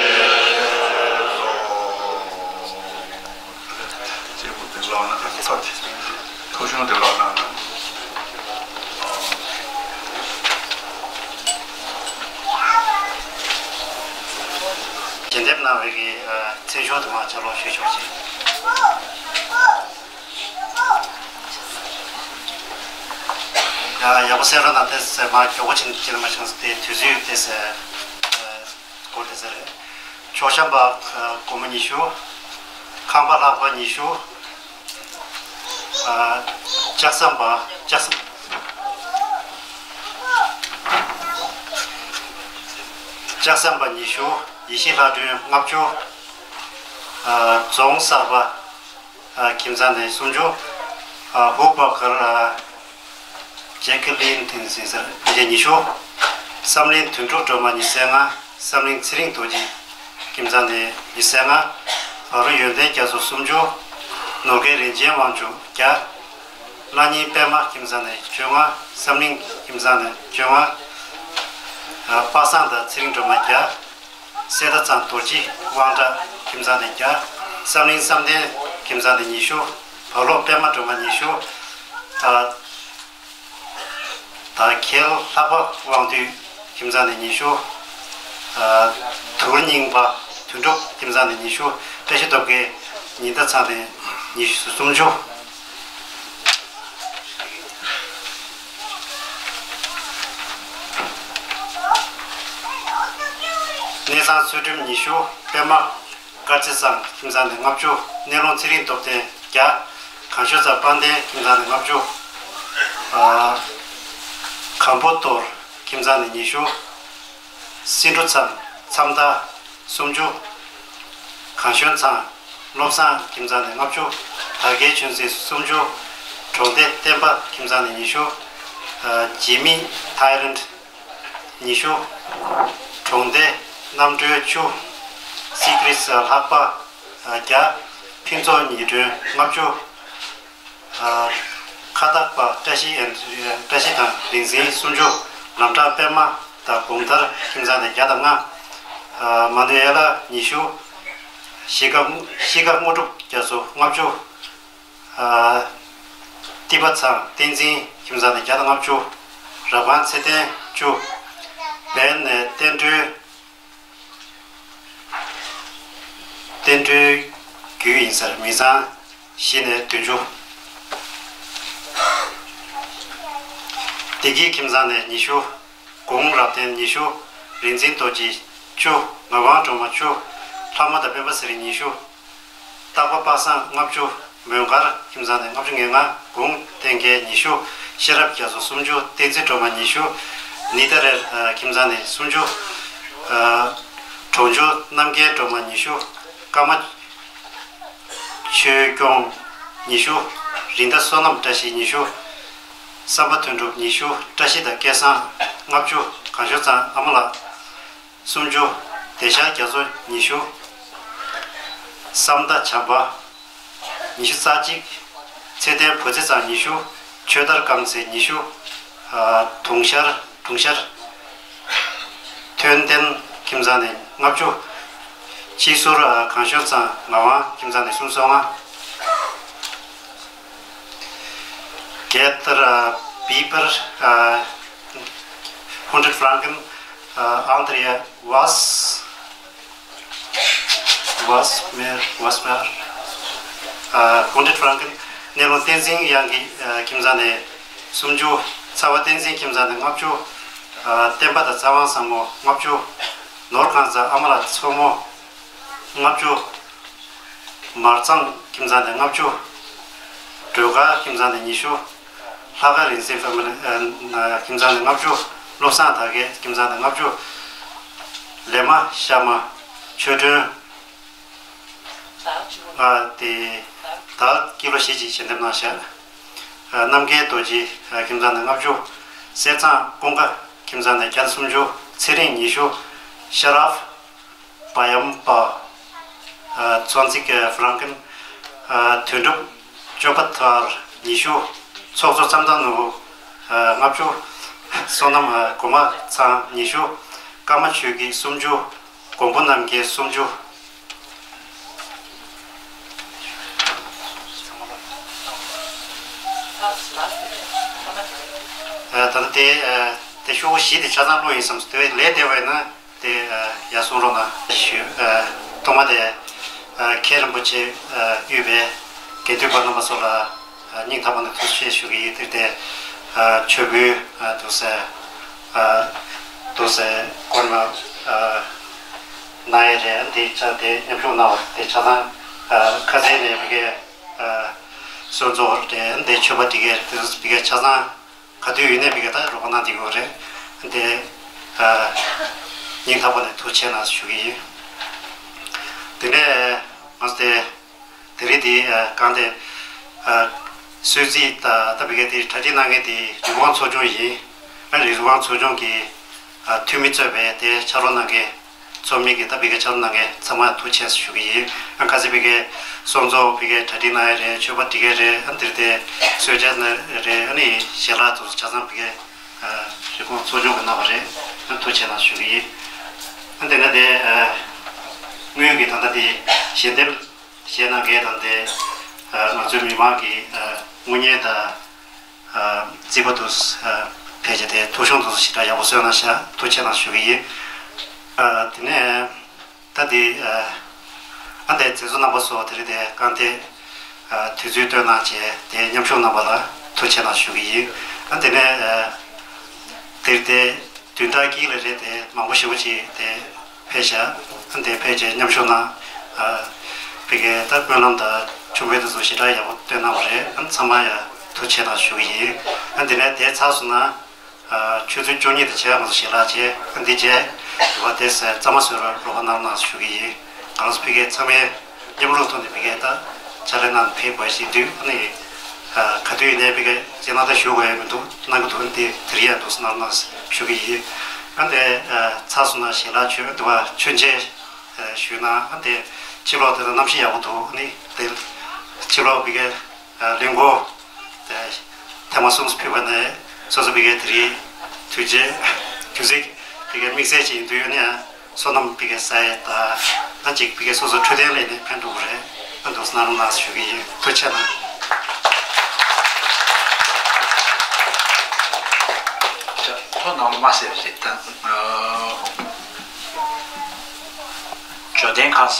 སུ། སྐྱེས་བུ་འདི་ལོག་ན་ཐོབ་ཀྱི། ཐོབ་ཆུང་འདི་ལོག་ན། ཞལ་འདེབས་གནང་བའི་གི་མཚན་གཞུང་དུ་མ་ཆ་ལོག་ཞུས་ཆོག་ཅིག། ཡ་ཡག་པོ་གསན་རོགས་གནང་། དེ་ཟེར་མ་མགྱོགས་པོ་ཕྱིན་ཅི་ལ་མ་བྱུང་ཟེར། དེ་དུས་ཚོད་དེ་ཟེར་སྐོར་དེ་ཟེར། ཕྱོགས་འཆམ་པ་སྒོར་མོ་ཉི་ཤུ། ཁང་པ་ལྷག་པ་ཉི་ཤུ། ལྕགས་ཟམ་པ་ལྕགས་ཟམ། ལྕགས་ཟམ་པ་ཉི་ཤུ། ཡེ་ཤེས་ལྷ་སྒྲོན་ལྔ་བཅུ། རྫོང་གསར་པ། ཨ། ཁྱིམ་ཚང་ནས་སུམ་ཅུ། ཨ། ཧུའུ་པ་གར། ཨ། ཇེ་ཀི་ལིན་ཐིན་སིན་སར་ཕལ་ཆེར་ཉི་ཤུ། བསམ་གླིང་དོན་གྲུབ་སྒྲོལ་མ་ཉི་ཤུ་རྩ་ལྔ། བསམ་གླིང་ཚེ་རིང་རྡོ་རྗེ་ཁྱིམ་ཚང་ནས་ཉི་ཤུ་རྩ་ལྔ། བ་རུ་ཡོན་ཏན་རྒྱ་མཚོ་སུམ་ཅུ། ནོར་རྒྱས་རིན་ཆེན་དབང་ཕྱུག་བརྒྱ། གླ་རྙིང་པད་མ་ཁྱིམ་ཚང་ནས་བཅོ་ལྔ། བསམ་གླིང་ཁྱིམ་ཚང་ནས་བཅོ་ལྔ། ཨ། པ་སངས་དང་ཚེ་རིང་སྒྲོལ་མ་བརྒྱ། གསེར་རྟ་ཚང་རྡོ་རྗེ་དབང་གྲགས་ཁྱིམ་ཚང་ནས་བརྒྱ། བསམ་གླིང་བསམ་གཏན་ཁྱིམ་ཚང་ནས་ཉི་ཤུ། བག་ལོག་པད་མ་སྒྲོལ་མ་ཉི་ཤུ། ད་ད་ཁེལ་ལྷག་པ་དབང་འདུས་ཁྱིམ་ཚང་ནས་ཉི་ཤུ། དུར་རྙིང་པ་དོན་གྲུབ་ཁྱིམ་ཚང་ནས་ཉི་ཤུ། བཀྲ་ཤིས་སྟོབས་རྒྱལ་ཉི་ཟླ་ཚང་ནས་ཉི་ཤུ་སུམ་ཅུ། གནས་ ཚོད་སྒྲོན་ཉི་ཤུ། པད་མ་དཀར་རྩེ་ཚང་ཁྱིམ་ཚང་ནས་ལྔ་བཅུ། གནས་ལུང་ཚེ་རིང་སྟོབས་ལྡན་བརྒྱ། གངས་ལྗོངས་ཚང་དཔལ་ལྡན་ཁྱིམ་ཚང་ནས་ལྔ་བཅུ། ཨ། གམ་པོ་ཏོར་ཁྱིམ་ཚང་ནས་ཉི་ཤུ། སེང་འབྲུག་མཚམས་མཚམས་མཐའ་སུམ་ཅུ། གངས་ལྗོངས་ཚང་བློ་བཟང་ཁྱིམ་ཚང་ནས་ལྔ་བཅུ། དར་རྒྱས་ཆོས་འཛིན་སུམ་ཅུ། གྲོང་སྡེ་བསྟན་པ་ཁྱིམ་ཚང་ནས་ཉི་ཤུ། ཨ། ཇི་མི་ཐའི་ལེན་ཌི་ཉི་ཤུ། གྲོང་སྡེ་རྣམ་གྲོལ་བཅུ། སི་ཀྲིས་ལྷག་པ་བརྒྱ། ཕུན་ཚོགས་ཉི་སྒྲོན་ལྔ་བཅུ། ཨ། ཁ་བཏགས་པ་བཀྲ་ཤིས་ཨན་བཀྲ་ཤིས་དང་རིག་འཛིན་སུམ་ཅུ། ལམ་བྲག་པད་མ་དང་གུང་ཐར་ཁྱིམ་ཚང་ནས་བརྒྱ་དང་ལྔ། ཨ། མ་ནུ་ཨེ་ལ་ཉི་ཤུ། གཤིས་ཀ་གཤིས་ཀ་དངོས་གྲུབ་རྒྱ་མཚོ་ལྔ་བཅུ། ཨ། ཏི་པ་ཚང་བསྟན་འཛིན་ཁྱིམ་ཚང་ནས་བརྒྱ་དང་ལྔ་བཅུ། རབ་སྒང་ཚེ་བརྟན་བཅུ། བན་ནས་བསྟན་སྒྲོལ། བསྟན་སྒྲོལ་རྒྱུད་ཡིན་ཟེར། མི་ཚང་བཞི་ནས་བདུན་ཅུ། བདེ་སྐྱིད་ཁྱིམ་ཚང་ནས་ཉི་ཤུ། གུང་རབ་བརྟན་ཉི་ཤུ། རིག་འཛིན་རྡོ་རྗེ་བཅུ། ངག་དབང་སྒྲོལ་མ་བཅུ། ལྷ་མོ་དང་སྤེན་པ་ཚེ་རིང་ཉི་ཤུ། སྟག་པ་པ་སངས་ལྔ་བཅུ། མོན་མཁར་ཁྱིམ་ཚང་ནས་ལྔ་བཅུ་ང་ལྔ། གུང་བསྟན་རྒྱལ་ཉི་ཤུ། ཤེས་རབ་རྒྱ་མཚོ་སུམ་ཅུ། བསྟན་འཛིན་སྒྲོལ་མ་ཉི་ཤུ། ནི་ཏ་རེ་ཁྱིམ་ཚང་ནས་སུམ་ཅུ། གྲོང་ཆུང་རྣམ་རྒྱལ་སྒྲོལ་མ་ཉི་ཤུ། ཀརྨ་ཆོས་སྐྱོང་ཉི་ཤུ། རིན་ཟླ་བསོད་ནམས་བཀྲ་ཤིས་ཉི་ཤུ། བསམ་པ་དོན་གྲུབ་ཉི་ཤུ། བཀྲ་ཤིས་དང་སྐལ་བཟང་ལྔ་བཅུ། གངས་ལྗོངས་ཚང་ཨ་མ་ལགས་སུམ་ཅུ། བདེ་ཤར་རྒྱ་མཚོ་ཉི་ཤུ། བསམ་མཐའ་བྱམས་པ་ཉི་ཤུ་རྩ་གཅིག། ཚེ་བརྟན་བུ་ཚེ་ཚང་ཉི་ཤུ། ཆོས་དར་རྐང་རྩེད་ཉི་ཤུ། ཨ། དུང་ཤར་དུང་ཤར། ཐོན་ལྡན་ཁྱིམ་ཚང་ནས་ལྔ་བཅུ། སྤྱི་ཟུར། ཨ། གངས་ལྗོངས་ཚང་ངག་དབང་ཁྱིམ་ཚང་ནས་སུམ་ཅུ་སོ་ལྔ། གེ་ཏར། ཨ། བི་པར། ཨ། ཧུན་ཌེད་ཧྥ་རན་ཀན། ཨ། ཨན་དྲི་ཡ་ཝཱས། ཝཱས་མེར། ཝཱས་མེར། ཨ། ཧུན་ཌེད་ཧྥ་རན་ཀན། གནས་ལུང་བསྟན་འཛིན་དབྱངས་ཀྱི། ཨ། ཁྱིམ་ཚང་ནས་སུམ་ཅུ། ཚ་བ་བསྟན་འཛིན་ཁྱིམ་ཚང་ནས་ལྔ་བཅུ། ཨ། བསྟན་པ་དང་ཚེ་དབང་བཟང་མོ་ལྔ་བཅུ། ནོར་གང་ཚང་ཨ་མ་ལགས་མཚོ་མོ་ལྔ་བཅུ། མར་ཚང་ཁྱིམ་ཚང་ནས་ལྔ་བཅུ། སྒྲོལ་དཀར་ཁྱིམ་ཚང་ནས་ཉི་ཤུ། ལྷ་དགའ་རིག་འཛིན་ཕེ་མི་ལི། ཨ། ཁྱིམ་ཚང་ནས་ལྔ་བཅུ། བློ་བཟང་དར་རྒྱས་ཁྱིམ་ཚང་ནས་ལྔ་བཅུ། ལེ་མ་ཤ་མ་ཆོས་སྒྲོན། ཨ། དེ་དར་ཀི་ལོ་བཞི་ཅིག་ཞལ་འདེབས་གནང་ཤག། ཨ། རྣམ་རྒྱལ་རྡོ་རྗེ། ཨ། ཁྱིམ་ཚང་ནས་ལྔ་བཅུ། གསེར་ཚང་ཀུན་དགའ་ཁྱིམ་ཚང་ནས་བརྒྱ་དང་སུམ་ཅུ། ཚེ་རིང་ཉི་ཤུ། ཤ་རབ། པ་ཡམ་པ། ཨ། ཚོང་རྩིས་ཀྱི་ཧྥ་རན་ཀན། ཨ། དོན་གྲུབ་ཅོ་པ་ཐར་ཉི་ཤུ། ཚོགས་གཙོ་ཙམ་དང་ནུ། ཨ། ལྔ་བཅུ། བསོད་ནམས། ཨ། གོ་མ་ཚང་ཉི་ཤུ། ཀརྨ་ཆོས་སྐྱིད་སུམ་ཅུ། མགོན་པོ་རྣམ་རྒྱལ་སུམ་ཅུ། ཨ། ད་ལྟ་དེ། ཨ། དེ་ཤོག་བུ་བཞི་དེ་ཆ་ཚང་བླུགས་ཡིན་བསམ་སོང་། དེ་བས་ལས་བདེ་བས་ན། དེ། ཨ། ཡར་གསུང་རོགས་གནང་ཞུ། ཨ། ཐོག་མ་དེ། ཨ། མཁན་རིན་པོ་ཆེ། ཨ། དབུས་པའི་དགེ་འདུན་པ་རྣམ་པ་ཚོ་ལ། ཨ། སྙིང་ཐག་པ་ནས་ཐུགས་རྗེ་ཆེ་ཞུ་གི་ཡིན། དེར་དེ། ཨ། མཆོད་འབུལ། ཨ། འདུག་སེ། ཨ། འདུག་སེ་སྐོར་མ། ཨ། གནང་ཡས་རེད། དེ་ཆ་དེ་མཉམ་ཞུགས་གནང་བ་དེ་ཆ་ཚང་། ཨ། ཁ་སང་ནས་ཕ་གིའི། ཨ། གསོལ་ཚོགས་རེད། དེ་མཆོད་པ་སྒྲིག་ཡས་རེད། དེ་ཚོ་ཕ་གིའི་ཆ་ཚང་། ག་དུས་ཡིན་ནའི་ཕ་གིར་ད་རོགས་པ་གནང་བསྡད་ཀྱི་ཡོད་རེད། དེ། ཨ། སྙིང་ཐག་པ་ནས་ཐུགས་རྗེ་ཆེ་གནང་ཞུ་གི་ཡིན། དེ་ནས་ང་ཚོ་དེ་དེ་རིང་དེ། ཨ། གང་དེ། ཨ། གསོལ་ཚིགས་ད་ད་ཕ་གིར་དེ་གྲ་སྒྲིག་གནང་མཁན་དེ་རི་ཀོན་ཚོགས་ཆུང་ཡིན། ཨ། རི་ཀོན་ཚོགས་ཆུང་གི། ཨ། འཐུས་མི་གཙོས་པའི་དེ་ཕྱག་རོགས་གནང་མཁན། ཚོགས་མི་གི་ད་ཕ་གིར་ཕྱག་རོགས་གནང་མཁན་ཚང་མ་ཐུགས་རྗེ་ཆེ་ཞུ་གི་ཡིན། ཨ། ཁ་སང་ཕ་གིར་གསོལ་ཚོགས་ཕ་གིར་གྲ་སྒྲིག་གནང་ཡས་རེད། མཆོད་པ་སྒྲིག་ཡས་རེད། ཨ། འདིར་དེ་གསོལ་ཇ་གནང་རེད། ཨ་ནི་ཞལ་ལག་དེ་ཚོ་ཆ་ཚང་ཕ་གིར། ཨ། རི་ཀོན་ཚོགས་ཆུང་གིས་གནང་བ་རེད། ཨ། ཐུགས་རྗེ་ཆེ་གནང་ཞུ་གི་ཡིན། ཨ། དེ་ནས་དེ། ཨ། དངུལ་གྱི་ད་ལྟ་དེ་ཞལ་འདེབས་བྱས་གནང་མཁན་དང་དེ། ཨ། ང་ཚོའི་མི་མང་གི། ཨ། དངུལ་གཉེར་དང་། ཨ། རྩིས་པ་དེ་ཚོ། ཨ། ཕལ་ཆེར་དེ་ཐོ་གཞུང་དེ་ཚོ་ཞེ་དྲག་ཡག་པོ་བཟོས་གནང་ཤག། ཐུགས་རྗེ་ཆེ་གནང་ཞུ་གི་ཡིན། ཨ། དེ་ནས་ད་དེ། ཨ། ཨ། དེ་མཛད་གཙོ་རྣམ་པ་ཚོ་དེ་རིང་དེ་གང་དེ། ཨ། དུས་ཚོད་བཏོན་གནང་བྱས་དེ་མཉམ་ཞུགས་གནང་བ་ལ་ཐུགས་རྗེ་ཆེ་གནང་ཞུ་གི་ཡིན། ཨ། དེ་ནས། ཨ། དེ་རིང་དེ་བདུན་ཕྲག་གཅིག་ལ་རེད། དེ་མང་པོ་ཞེ་པོ་ཅིག་དེ། ཕེབས་ཤག་ཨ་འདི་ཕེབས་བྱས་མཉམ་ཞུགས་གནང་། ཨ་ཕ་གིའི་ད་སྨོན་ལམ་དང་མཆོད་འབུལ་དེ་ཚོ་ཞེ་དྲག་ཡག་པོ་བཏོན་གནང་བ་རེད། ཨ་ཚང་མ་ཡ་ཐུགས་རྗེ་ཆེ་གནང་ཞུ་གི་ཡིན། ཨ་འདི་ནས་དེ་ཚར་སོང་ན། ཨ་ཆུ་ཚོད་བཅུ་གཉིས་དང་ཕྱེད་ཀ་ང་ཚོ་ཞལ་ལག་བྱས། ཨ་འདི་རྗེས་འདུག་པ་དེ་ཟས་གཙང་མ་བཟོས་རོགས་རོགས་པ་གནང་རོགས་གནང་ཞུ་གི་ཡིན། ང་རང་ཚོ་ཕ་གིའི་ཚང་མས་མཉམ་རུབ་ཐོག་ནས་ཕ་གིའི་ད་ཕྱག་ལས་གནང་ཕེབས་དགོས་ཞེས་དུས། ཨ་ནི་ཨ་ག་དུས་ཡིན་ནའི་ཕ་གིའི་ཅི་གནང་ད་ཞུ་དགོས་ཡ་མི་འདུག་གནང་གི་འདུག་འདི་དེ་རིང་ཡང་འདུག་སེ་གནང་རོགས་གནང་ཞུ་གི་ཡིན། ཨ་འདི་ཨ་ཚར་སོང་ན་ཞལ་ལག་མཆོད་འདུག་པ་མཆོད་མཇལ་ཞུས་ན། ཨ་འདི་ཕྱི་ལོགས་དེ་ལ་གནམ་གཤིས་ཡག་པོ་འདུག་ཨ་ནི་དེ་ཕྱི་ལོགས་ཕ་གིའི་ལས་འགོ་ཐེངས་མ་གསུམ་ཕུལ་བ་ནས་སོ་སོ་ཕ་གིའི་དེ་རིང་དུས་ཆེན་རྒྱུན་སྲིང་ཕ་གིའི་དམིགས་བསལ་ཅིག་ཡིན་དུས། ཨ་ནི་སོ་ནམ་ཕ་གིའི་ས་ཡ་དང་ད་ཅིག་ཕ་གིའི་སོ་སོ་འཕྲོད་བསྟེན་ལས་ནས་ཕན་ཐོགས་རེད། ཨ་འདུག་སེ་གནང་རོགས་གནང་ཞུ་གི་ཡིན། ཐུགས་རྗེ་ཆེ་གནང་། ཐོ་ནང་མ་ཟེར་བ་ཞིག་དང་། འབྱོར་ལྡན་ཁ་ས་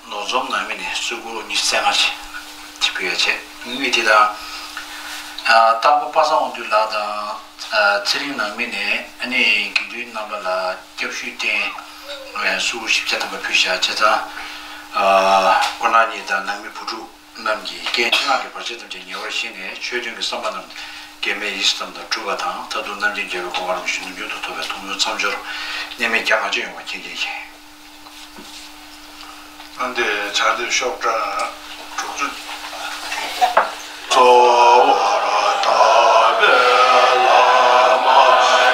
ནོར་འཛོམས་ནང་མི་ནས་སུ་གུ་ཉི་ཤུ་རྩ་ལྔ་ཅིག་ཕུལ་ཡ་བྱས། དངུལ་དེ་དང་། རྟག་པར་པ་སངས་དབང་འདུས་ལགས་དང་། ཚེ་རིང་ནང་མི་ནས་ཨ་ནི་དགེ་འདུན་རྣམ་པ་ལ་སྐྱབས་ཞུ་རྟེན་སུ་གུ་བཞི་བརྒྱ་ཐམ་པ་ཕུལ་བཞག་བྱས་ཙང་། ཨ་ཁོ་རང་གཉིས་དང་ནང་མི་བུ་ཕྲུག་རྣམས་ཀྱིས་རྐྱེན་ཆེ་ཁག་གི་བར་ཆད་ཐམས་ཅད་ཉེ་བར་ཞི་ནས་ཆོས་དོན་གྱི་བསམ་པ་རྣམས་གེགས་མེད་ཡིད་བཞིན་དུ་འགྲུབ་པ་དང་། མཐར་ཐུག་རྣམ་མཁྱེན་རྒྱལ་བའི་གོ་འཕང་རིན་པོ་ཆེ་མྱུར་དུ་ཐོབ་པའི་ཐུགས་སྨོན་མཚམས་སྦྱོར་གནད་མེད་རྒྱ་གང་ཆེ་ཡོང་བ་མཁྱེན་མཁྱེན་མཁྱེན། འདི་ཕྱག་དེབ་ཤོག་གྲངས་དྲུག་ཅུ། གཙོ་བོར་བཏགས་པའི་བླ་མ་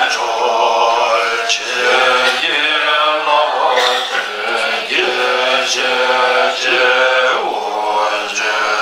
མཆོག་ཆེན་གྱི་བླ་མ་བོད་ཀྱི་ཞེ་ཆེ་དབུ་ཆེ།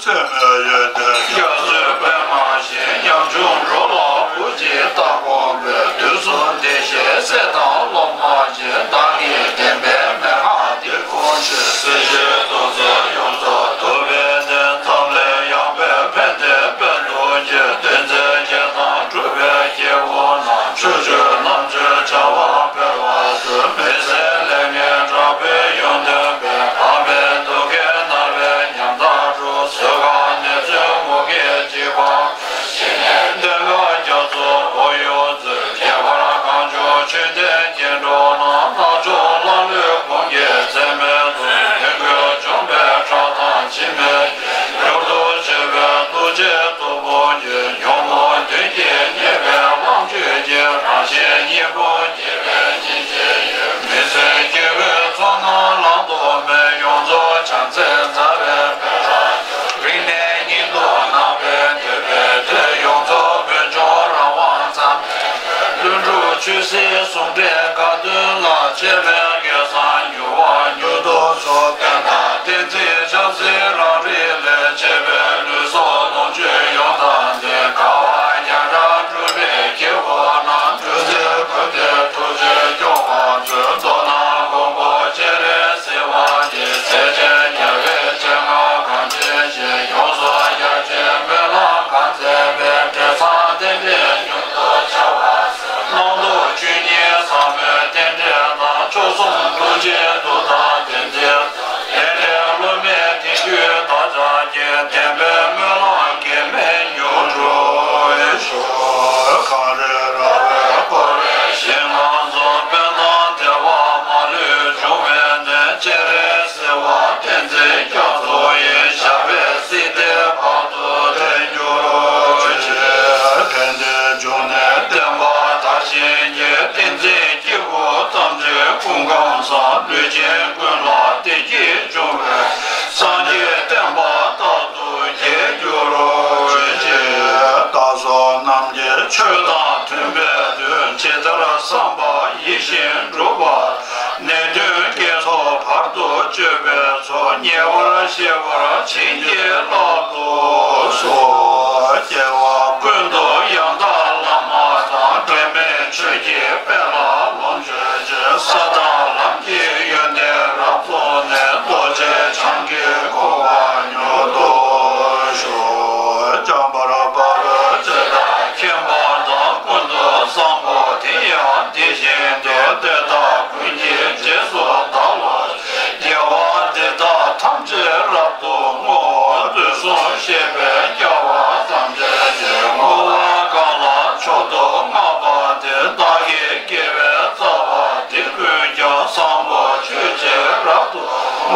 ཚད་མེད་ཡོན་ཏན་རྒྱ་མཚོའི་པདྨ་བཞིན། ཉམ་ཆུང་འགྲོ་ལ་བུ་གཅིག་ལྟ་དགོངས་པའི། དུས་གསུམ་བདེ་གཤེགས་སྲས་དང་སློབ་མ་ཆེ། བདག་གི་བདེན་པའི་མན་ངག་འདི་ཀུན་ཆོས། སྲིད་ཞིའི་གདུང་སེལ་ཡོངས་རྫོགས་ཐུབ་པའི་གནས། འཛམ་གླིང་ཡངས་པའི་ཕན་བདེའི་དཔལ་དུ་འགྱུར། བསྟན་འཛིན་རྒྱལ་དང་གྲུབ་པའི་སྐྱེས་བུ་རྣམས། ཕྱོགས་བཅུའི་རྣམ་དཔྱོད་བྱ་བ་འཕེལ་བར་མཛོད། མི་ཟད་ལེགས་ཉེས་དྲག་པོའི་ཡོན་ཏན་སྤེལ། དམ་པའི་གདུལ་དཀའི་མནར་བའི་ཉམ་ཐག་འཁྲུ། བཟོད་དཀའ་ནད་གཅོད་མུ་གེའི་འཇིགས་པ། བདེན་ཁ་རྒྱ་མཚོ་ཨོ་ཡོད་མཛོད། ཁྱད་པར་གང་བྱུང་ཆོས་ལྡན་སྐྱེ་འགྲོ་རྣམས། རྣལ་འབྱོར་ལ་ལུས་གོང་གི་ཚད་མས་བཟུང་། ངན་ཁུར་འཇོམས་པའི་ཕྲག་དོག་འཆི་མེད་ཀྱི། མྱུར་དུ་བྱོན་པའི་ཐུགས་རྗེའི་སྟོབས་པོ་ཉིད། ཉོན་མོངས་གདོན་གྱིས་བརྙས་པའི་ལོངས་སྤྱོད་ཀྱི། རང་གཞན་གཉིས་པོ་དགེ་བའི་སྙིང་རྗེ་ཡོད། མི་བརྫུན་དགེ་བའི་ཚོགས་རྣམས་བླང་དོར་མེད། ཡོངས་རྫོགས་བྱང་སེམས་རྩ་བའི་དཔལ་ལ་འགྱུར། རིང་ནས་སྙིང་སྟོབས་རྣམ་པར་དོད་པའི་མཐུས། ཡོངས་རྫོགས་བོད་ལྗོངས་རང་དབང་བསྩམས་པའི། ལྷུན་གྲུབ་ཆོས་སྲིད་ཟུང་འབྲེལ་དགའ་སྟོན་ལ། བཅས་པའི་སྐལ་བཟང་མྱུར་བ་མྱུར་དུ་སོགས། ཕན་དང་བསྟན་འཛིན་ཆབ་སྲིད་རང་རིགས་ལས། བཅས་པའི་ལུས་སྲོག་ལོངས་སྤྱོད་ཡོངས་དང་ལྡན། དགའ་བ་ཡང་དག་སྒྲུབ་པའི་སྐྱེས་བུ་རྣམས། སྒྲུབ་རྩལ་ཀུན་ལྡན་ཐུགས་རྗེས་སྐྱོང་བར་མཛོད། མདོར་ན་མགོན་པོ་སྤྱན་རས་གཟིགས་དབང་གིས། སྲས་ཆེན་རྒྱལ་བའི་སྤྱན་སྔར་གང་མཇལ་ཞིང་། ཡོངས་སུ་ཡར་སྤྱན་སྨོན་ལམ་གང་མཛད་པའི། འབྲས་བཟང་རྟེན་འབྲེལ་མྱུར་དུ་འཆར་བར་མཛོད། རྣམ་རྟོག་བཅུ་གཉིས་ཟག་མེད་རྟེན་འབྲེལ་དང་། མཆོག་གསུམ་ཐུགས་རྗེའི་མཐུ་དང་ལྡན་ཚེ། ལས་འབྲས་བསླུ་མེད་བདེ་རྒྱུའི་བདག་ཅག་གི། བདེན་པའི་སྨོན་ལམ་གེགས་མེད་མྱུར་འགྲུབ་ཤོག། གངས་རི་ར་བས་བསྐོར་བའི་ཞིང་ཁམས་གསུམ། ཕན་དང་བདེ་བ་མ་ལུས་འབྱུང་བའི་གནས། སྤྱན་རས་གཟིགས་དབང་བསྟན་འཛིན་རྒྱ་མཚོ་ཡི། ཞབས་པད་སྲིད་མཐའི་བར་དུ་བརྟན་གྱུར་ཅིག། ཕན་བདེའི་འབྱུང་གནས་བསྟན་པ་དར་ཞིང་རྒྱས། བསྟན་འཛིན་སྐྱེས་བུ་ཐམས་ཅད་ཀུན་ཁམས་བཟང་། ལུས་ཅན་ཀུན་ལ་བདེ་སྐྱིད་འབྱུང་བའི། སངས་རྒྱས་བསྟན་པ་རྟག་ཏུ་རྒྱས་གྱུར་ཅིག། བདག་སོགས་རྣམས་ཀྱི་ཆོས་དང་མཐུན་པའི་དོན། ཇི་ལྟར་བསམ་པ་ཡིད་བཞིན་འགྲུབ་པ། ནད་གདོན་བགེགས་ཚོགས་བར་དུ་གཅོད་པའི་ཚོགས། ཉེ་བར་ཞི་བར་བྱིན་གྱིས་བརླབ་ཏུ་གསོལ། སྐྱེ་བ་ཀུན་ཏུ་ཡང་དག་བླ་མ་དང་། འབྲལ་མེད་ཆོས་ཀྱི་དཔལ་ལ་ལོངས་སྤྱོད་ཅིང་། ས་དང་ལམ་གྱི་ཡོན་ཏན་རབ་རྫོགས་ནས། རྡོ་རྗེ་འཆང་གི་གོ་འཕང་མྱུར་དུ་ཤོག། འཇམ་དཔལ་དཔའ་བོས་ཇི་ལྟར་མཁྱེན་པ་དང་། ཀུན་ཏུ་བཟང་པོ་དེ་ཡང་དེ་བཞིན་ཏེ། དེ་དག་ཀུན་གྱི་རྗེས་སུ་བདག་སློབ་ཅིང་། དགེ་བ་འདི་དག་ཐམས་ཅད་རབ་ཏུ་བསྔོ། དུས་གསུམ་གཤེགས་པའི་རྒྱལ་བ་ཐམས་ཅད་ཀྱིས། བསྔོ་བ་གང་ལ་མཆོག་ཏུ་བསྔགས་པ་དེ། བདག་གི་དགེ་བའི་རྩ་བ་འདི་ཀུན་ཀྱང་། བཟང་པོ་ཆོས་ཀྱི་རབ་ཏུ་